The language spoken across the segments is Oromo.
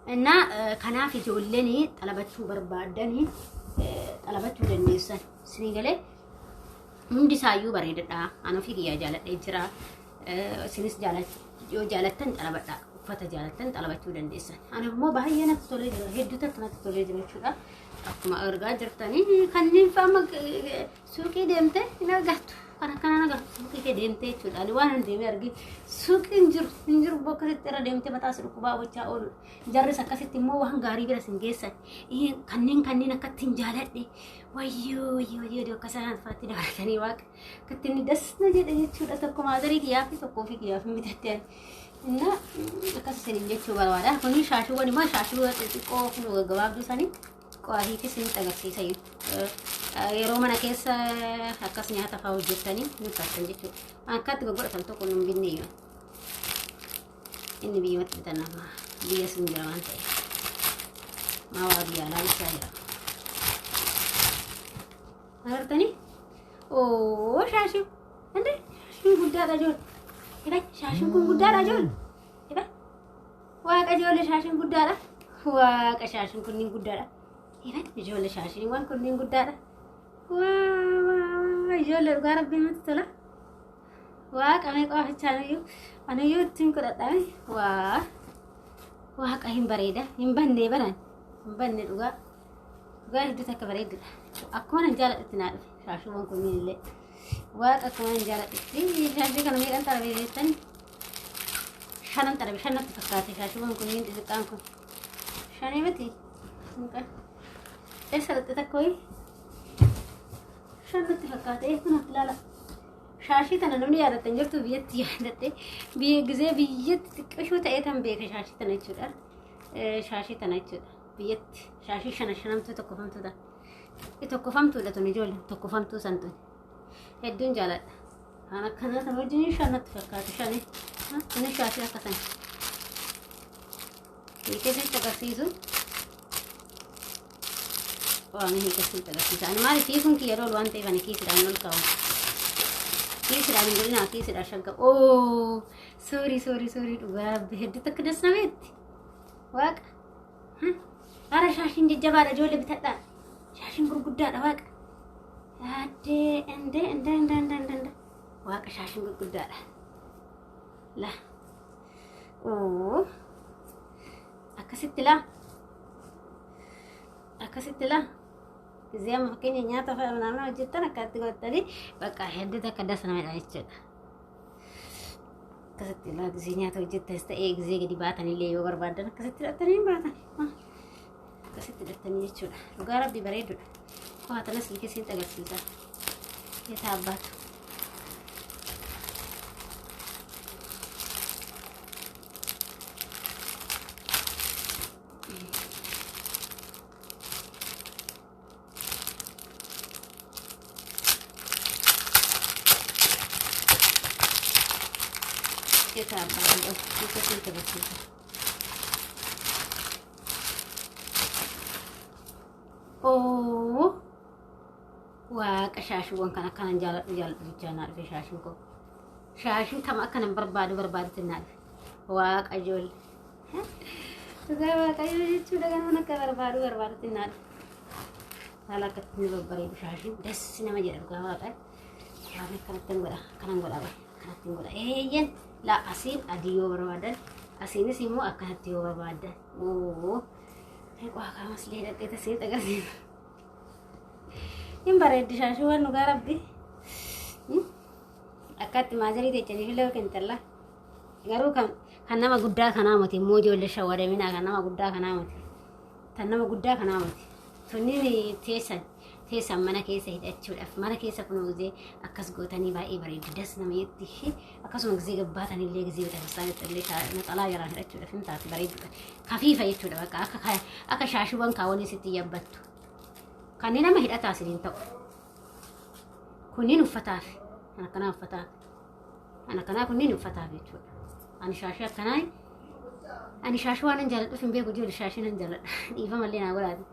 Innaa kanaaf ijoolleen xalabachuu barbaaddanii xalabachuu dandeessan. Isinii galee hundi isaayyuu bareedadha. Ani ofii kiyyaa jaaladhee jira. Isinis yoo jaalattan xalabadha. Uffata jaalattan xalabachuu dandeessan. Ani immoo baay'ee natti tolee jira. Hedduu takka natti tolee jira jechuudha. Akkuma argaa jirtanii kanneen fa'aa suuqii deemtee hin argattu. Kan akkanaa hin agartu suuqii kee deemtee jechuudha. Ani waan hin deemee argee suuqii hin jiru hin jiru akkasitti irra deemtee mataa si dhukkubaa gochaa oolu. Jarris akkasitti immoo waan gaarii bira sin geessan. Kanneen kanneen akkatti hin jaaladhe. Wayyoo wayyoo wayyoo akka isaan faatti dabalatanii waaqa. Akkatti inni das na jedhe jechuudha. Tokko maazarii kiyyaa fi tokko ofii kiyyaaf hin bitatte ani. Inna akkas isiniin jechuu barbaada. Kuni shaashiiwwan immoo shaashiiwwan xixiqqoo kun gaggabaabduu sanii qo'aa hiikii isinitti agarsiisa. Yeroo mana keessa akkas nyaata fa'aa hojjettanii ni uffattan jechuudha. Akkatti goggodhatan tokko nu hin binne iyyuu. Inni biyyumatti bitan amma biyya sun jira waan ta'eef. Maa waa biyya alaa bichaa jira. Agartanii? Oo shaashii. Ande shaashiin guddaadha ijoollee. Eba shaashiin kun guddaadha ijoollee. Eba waaqa ijoollee shaashiin guddaadha. Waaqa shaashiin kunniin guddaadha. Eba ijoollee shaashiiwwan kunniin guddaadha. Waa waa ijoollee dhugaa rabbii namatti tola. Waaqa meeqa wafichaan iyyuu aniyyuu ittiin godhadhame waa waaqa hin bareeda hin bannee baran hin banne dhugaa dhugaa hedduu takka bareeddudha akkuma nan jaaladhutti naa dhufe shaashuuwwan kunniin illee waaqa akkuma nan jaaladhutti shaashii kana meeqan xarabe jettani shanan xarabe shan natti fakkaate shaashuuwwan kunniin xixiqqaan kun shanii miti eessa dhaqxe takka wayii shan natti fakkaate kun ilaala. Shaashii tana namni yaadattan jirtu biyyatti yaadatte biyya gizee biyyatti xiqqishuu ta'ee tan beeka shaashii tana jechuudha. Shaashii tana jechuudha. Biyyatti shaashii shana shanamtuu tokkofamtuu ta'a. Tokkofamtuudha tun ijoollee tokkofamtuu san tun. Hedduun jaaladha. Kan akkanaa tan wajjin shan natti fakkaatu shani. Kunis shaashii akka sana. Hiikee sitti agarsiisu. Waan hiikee sitti agarsiisa. Ani maaliif hiikuun kiyya loolu waan ta'eef ani kiisidhaan ol kaa'u. Kiisidhaan hin godhinaa kiisidhaan shagga. Oo soorii soorii soorii dhugaa rabbi hedduu takka das nameetti. Waaqa. Ara shaashiin jajjabaadha ijoollee bitadhaa. Shaashiin gurguddaadha waaqa. Addee endee endee endee endee endee. Waaqa shaashiin gurguddaadha. La. Oo. Akkasitti laa. Akkasitti laa. Gizee amma fakkeenya nyaata fa'a naannoo hojjettan akkatti godhatanii bakka hedduu takka das nama jedha jechuudha. Akkasitti laa gizee nyaata hojjettanis ta'ee gizee gadi baatanillee yoo barbaadan akkasitti hidhattanii hin baatan. Akkasitti hidhattanii jechuudha. Dhugaa rabbi bareedudha. Qofa tanas hiikee siin agarsiisa. Yetaa abbaatu. Yetaa abbaatu. Hiikee siin agarsiisa. Oo waaqa shaashiiwwan kan akkanan jaaladhu jaaladhu jechaa naa dhufe shaashiin koo. Shaashiin kama akkanan barbaadu barbaadutti naa dhufe. Waaqa ijoollee. Dhugaa waaqayyo jechuudha kan akka barbaadu barbaadutti naa dhufe. Haala akkatti ni babbareedu shaashiin das nama jedha dhugaa waaqa. Waan akkanatti hin godha akkanan godha akkanatti hin godha. Eeyyan laa asiin adii yoo barbaadan asiinis immoo akkanatti yoo barbaadan. Oo. Waaqa maslee dhaqee tasee agarsiisa. Hin bareeddi shaashiiwwan dhugaa rabbi. Akkatti maazarii teechaniif illee yookiin Garuu kan kan nama guddaa kanaa miti immoo ijoollee shawwadaminaa kan nama guddaa kanaa miti. Kan nama guddaa kanaa miti. Tunniin teessan teessan mana keessa hidhachuudhaaf mana keessa kun gizee akkas gootanii baay'ee bareeddi das nama jetti akkasuma gizee gabbaatan illee gizee bitasaanitti illee naxalaa jalaan hidhachuudhaaf hin taate bareeddudha. Kafiifa jechuudha bakka akka akka shaashiiwwan kaawwanii sitti yabbattu. Kanneen nama hidhataa isiniin ta'u. Kunniin uffataaf kan akkanaa uffataaf. Kan akkanaa kunniin uffataaf jechuudha. Ani shaashii akkanaa ani shaashii waan hin jaaladhuuf hin beeku ijoollee shaashii nan jaaladha. Dhiifama illee naa godhaati.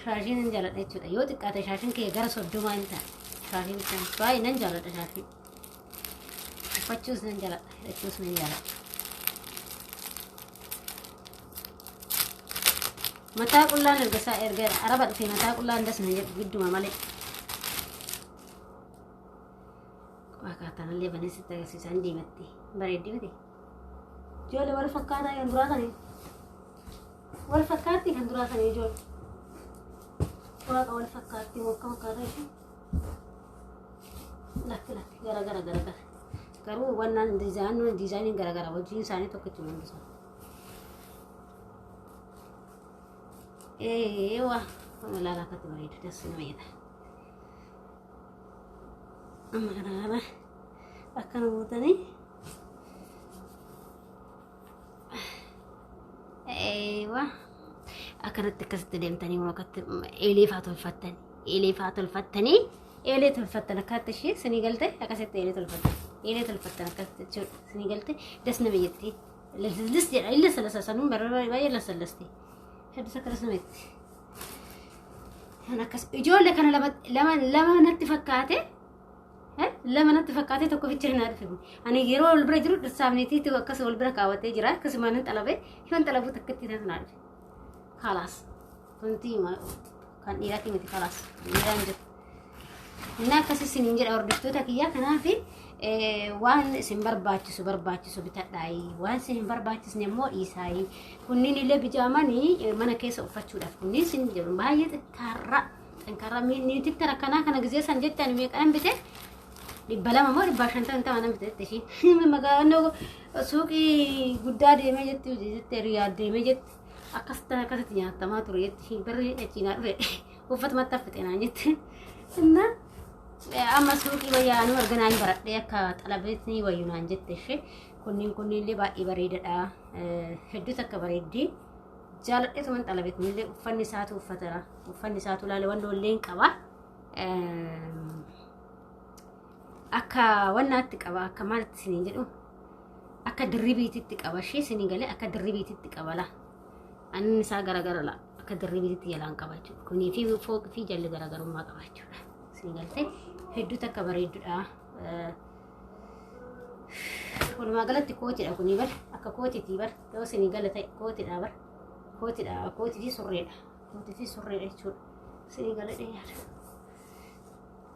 Shaashii nan jaaladha jechuudha. Yoo xiqqaate shaashiin kee gara 30 hin ta'a. Shaashii bichaan baay'ee nan jaaladha shaashii. Uffachuus nan jaaladha. Hidhachuus nan jaaladha. Mataa qullaan erga isaa erga araba dhufe mataa qullaan das na jedhu gidduma malee. Akkaataan banee sitti agarsiisan diimatti. Bareeddi miti. Ijoollee wal fakkaataa kan duraa sanii. Wal fakkaatti kan duraa sanii ijoollee. Waaqa wal fakkaatti moo akkam akkaataa ishee? Lakki lakki gara gara gara gara. Garuu wannaan diizaayiniin gara gara hojiin isaanii tokkichi mul'isa. Eewa kun ilaala akkatti bareedu das nama jedha. Amma kana kana akkana gootanii eewa akkanatti akkasitti deemtanii akkatti eelee faa tolfattanii eelee faa tolfattanii eelee tolfattan akkatti ishee sinii galte akkasitti eelee tolfattan eelee tolfattan akkasitti jechuudha sinii galte das nama jetti lis jedha illa salasa sanuun baay'ee lasallasti hedduu akkas nama jetti. Kan akkas ijoollee kana lama lama lama natti fakkaate lama natti fakkaate tokko bicha hin dhufe. Ani yeroo wal bira jiru dhirsaafniitiitu akkas wal bira kaawwatee jira akkasumaan hin xalabe yoon xalabuu takkatti nan dhufe. Kalaas wanti kan dhiiraatti miti kalaas kan dhiiraa hin jiru. Inni akkas isiniin jedha hordoftoota kiyyaa kanaaf waan isin barbaachisu barbaachisu bitadhaayi waan isin hin barbaachisne immoo dhiisaayi kunniin illee bijaamanii mana keessa uffachuudhaaf kunniin isin jedhu baay'ee xinkaarra xinkaarra niititti rakkanaa kana gizee san jettan meeqaan bite 200 moo 150 nan bite ishiin magaalaa suuqii guddaa deemee jetti jettee riyaad deemee jetti akkas akkasitti nyaatamaa ture jetti barri achiinaa dhufe uffatumatti haffite naan jette innaa amma suuqii wayyaa anu arganaa hin baradhee akka xalabeetni wayyu naan jette ishee kunniin kunniin illee baay'ee bareedadha hedduu takka bareeddi jaaladheetuman xalabeetni illee uffanni isaatu uffata uffanni isaatu laale wannoo illee hin qaba akka wannaatti qaba akka maalitti isiniin jedhu akka dirribiititti qaba ishee isinii galee akka dirribiititti qaba la anni isaa garagara la akka dirribiititti jalaan qaba jechuudha kunii fi fooqii fi jalli garagarummaa qaba jechuudha. Isin galte hedduu takka bareeddudha. Walumaa galatti kootiidha kunii bar akka kootiitii bar yoo isinii gala ta'e kootiidha bar kootiidha kootii fi surreedha kootii fi surreedha jechuudha. Isinii gala dhiyaata.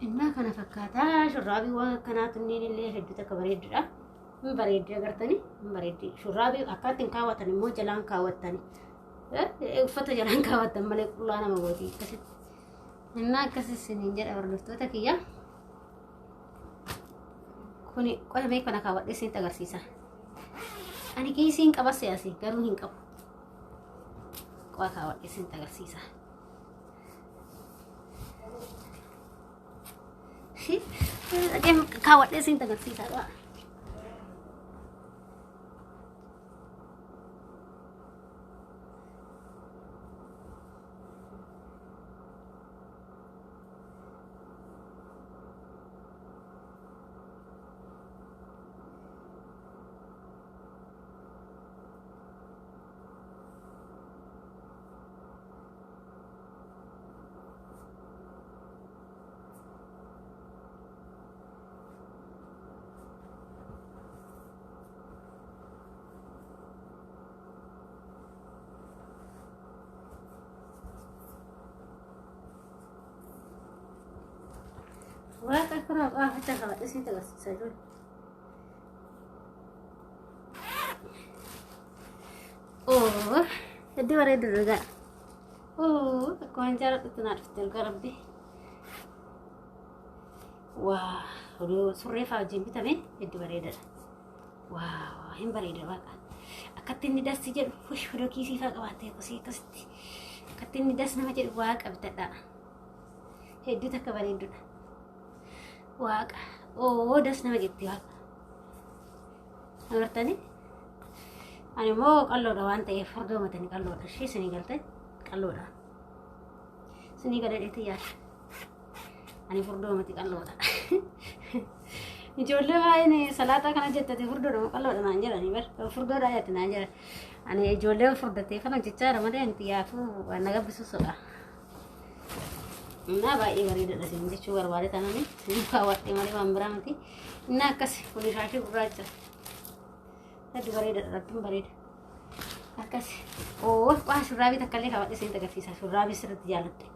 Innaa kana fakkaataa shurraabii waan akkanaa tunniin illee hedduu takka bareeddudha. Hin bareeddi agartanii hin bareeddi shurraabii akkaatti hin kaawwatan immoo jalaan kaawwattani uffata jalaan kaawwattan malee qullaa nama gooti akkasitti. Innaa akkas isiniin jedha hordoftoota kiyya. Kuni qotamee kana kaawwadhee isinitti agarsiisa. Ani kiisii hin qaba siyaasi garuu hin qabu. Qo'a kaawwadhee isinitti agarsiisa. Kaawwadhee isinitti agarsiisa. Qo'a. Waaqa kana qaafachaa kaawwadhee isinitti agarsiisaa jiru. Oo, hedduu bareedu dhugaa. Oo, akkuma jaalladhutti naa dhufte dhugaa rabbi. Waa, surree fa'aa wajjin bitame hedduu bareedadha. Waa, hin bareeda waaqa. Akkatti inni dassi jedhu, fush odoo kiisii fa'aa qabaattee akkasii akkasitti. Akkatti inni das nama jedhu waaqa bitadha. Hedduu takka bareeddudha. Waaqa. Oo, das nama jetti waaqa. Agartanii? Ani immoo qalloodha waan ta'eef furdoo matanii qalloodha. Ishee isinii galte qalloodha. Isinii galadheetti yaada. Ani furdoo mati qalloodha. Ijoollee baay'een salaaxaa kana jettate furdoodha moo qalloodha naan jedhanii bar furdoodha jette naan jedhan. Ani ijoollee furdatee kana jechaadha malee ani xiyyaafuu waan na gabbisuusudha. Innaa baay'ee bareedaadha isin jechuu barbaade tanani isin kaawwadhe malee waan biraa miti. Innaa akkas kun shaashii gurraacha. Hedduu bareedaadha rabbiin bareeda. Akkas. Oo, waa shurraabii takka illee kaawwadhe isinitti agarsiisa. Shurraabii sirriitti jaalladhe.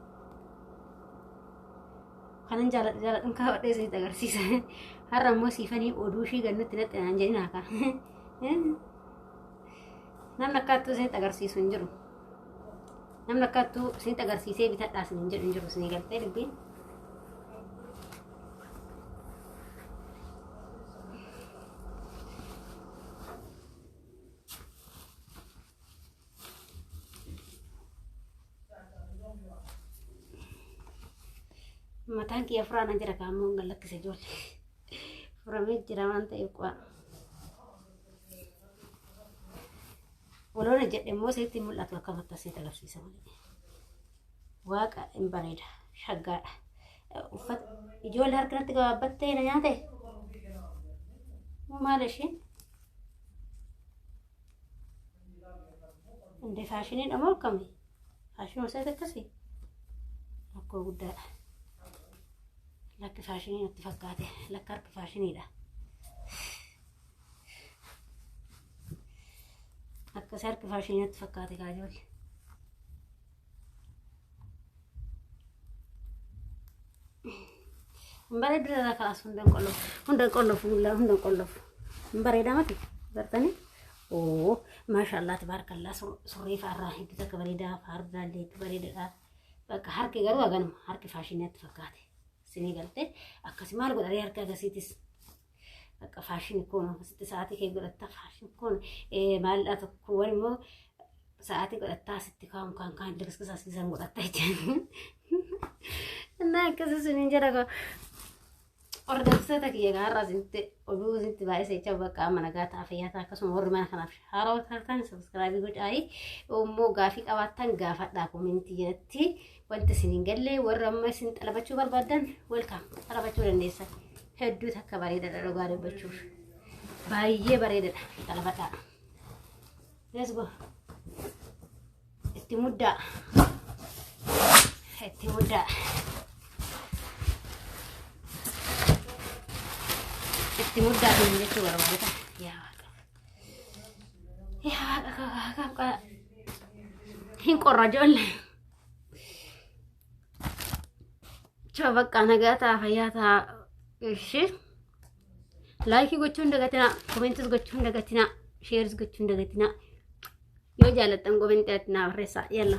Kanan jaaladhe jaaladhuun kaawwadhee isinitti agarsiisa. Har'a immoo siifanii oduu ishii gannutti natti naan jedhin haakaa. Namni akkaattuu isinitti agarsiisu hin jiru. Namni akkaattuu isinitti agarsiisee bitadhaa isin hin jedhu hin jiru isinii galtee dubbiin. Mataan kiyya furaana jira kaammoo hin lakkise ijoollee. Furamee jira waan ta'eef qo'a. Waloona jedhe immoo sitti mul'atu akka mattasitti agarsiisa malee. Waaqa hin bareeda shaggaadha. Uffata ijoollee harkanatti gabaabbattee na nyaate. Maal ishiin? Inde faashiniidha moo akkami? Faashinuma isaati akkasii? Rakkoo guddaadha. Lakki faashinii natti fakkaate. Lakka harki faashiniidha. Akkasii harki faashinii natti fakkaate kaa ijoollee. Hin bareedu irraa kalaas hunda hin qollofu. Hunda hin qollofu hunda hin qollofu. Hin bareedaa mati gartanii? Oo maashaallah tabaarakallaa surree fa'aarraa hedduu takka bareedaa fa'aarraa illee hedduu bareedaadha. Bakka harki garuu haganuma harki faashinii natti fakkaate. Sinii galtee akkasi maal godharee harka agasiitis. Bakka faashinii koon asitti sa'aatii kee godhatta faashinii koon maalidhaa tokko wal immoo sa'aatii godhattaa asitti kaa'u kaan kaan likiskisa asiisan godhatta jechuudha. Innaa akkasii suniin jedha koo. Hordoftoota kiyya gaarraa isinitti oduu isinitti baay'isee jecha bakka amma nagaa ta'a fayyaa ta'a akkasuma warri mana kanaaf haarawaa taatan sabiskiraabii godhaayi immoo gaafii qabaattan gaafadhaa komentii jalatti wanti isin hin galle warra amma isin xalabachuu barbaaddan welkaam xalabachuu dandeessan hedduu takka bareedadha dhugaa dubbachuuf baay'ee bareedadha xalabadhaa. Let's go. Itti muddaa. Itti muddaa. Itti muddaa kun jechuu barbaada. Yaa waaqa. Yaa waaqa waaqa. Hin qorra ijoollee. Choo bakka nagaa ta'a fayyaa ta'a. Ishee. Laayikii gochuu hin dagatinaa, komentis gochuu hin dagatinaa, sheeris gochuu hin dagatinaa. Yoo jaallattan komentii irratti naa barreessaa. Yalla.